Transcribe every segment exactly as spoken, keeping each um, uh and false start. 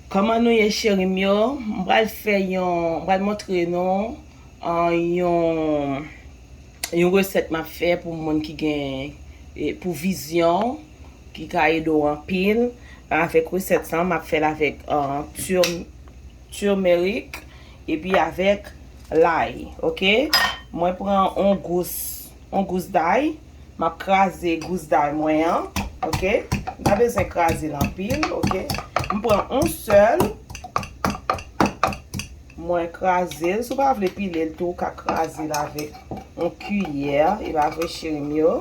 Kòman nou ye, cheri m yo? M pral fè yon, m pral montre nou, ah, yon, yon resèt m ap fè pou moun ki gen, eh, pou vizyon, ki ka ede w anpil. Avèk resèt sa, m ap fè l avèk, ah, tur-, turmeric epi avèk lay, oke? Mwen pran yon gous, yon gous lay. M ap kraze gous lay mwen an, oke? M pa bezwen kraze l anpil, oke? M pran yon sèl, mwen kraze l. Si w pa vle pile l tou, ou ka kraze l avèk yon kiyè. E pa vre, cheri m yo?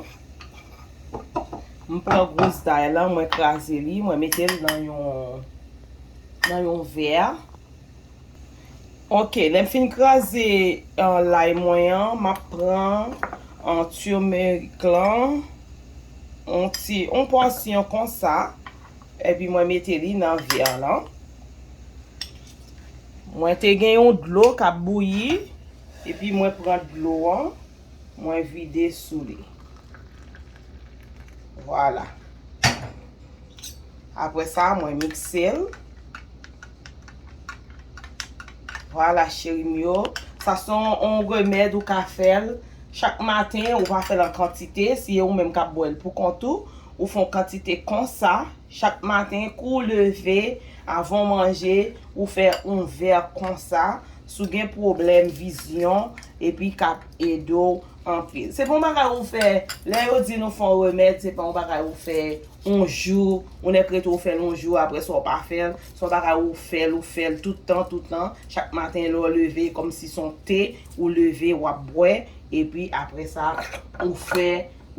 M pran gous lay lan, mwen kraze li, mwen mete l nan yon, nan yon vè. Oke, lè m fin kraze, eh, lay mwen an, m ap pran, eh, turmeric lan, yon ti, yon pòsyon konsa, epi mwen mete li nan vè lan. Mwen te gen yon dlo k ap bouyi, epi mwen pran dlo an, mwen vide sou li. Vwala. Apre sa, mwen mikse l. Vwala, cheri m yo. Sa se yon, yon remèd ou ka fè l chak maten, ou pa fè l an kantite. Si e ou menm k ap bwè l pou kont ou, ou fè yon kantite konsa. Chak maten, kou w leve, avan w manje, ou fè yon vè konsa. Si w gen pwoblèm vizyon, epi k ap ede w anpil. Se pa yon bagay ou fè, lè yo di nou fè yon remèd, se pa yon bagay ou fè yon jou, ou nèk rete ou fè l yon jou, apre sa w pa fè l. Se yon bagay ou fè l, ou fè l tout tan, tout tan. Chak maten, lè w leve, kòmsi se yon te, ou leve, w ap bwè, epi apre sa, ou fè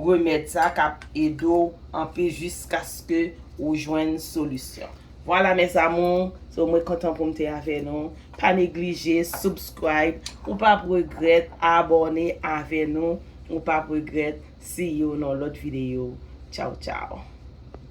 remèd sa k ap ede w anpil jiskaske ou jwenn solisyon. Vwala, mes amours, so mwen kontan pou m te avè nou. Pa neglije subscribe, ou p ap regrèt, abòne avè nou, ou p ap regrèt. See you nan lòt videyo. Tchaw, tchaw.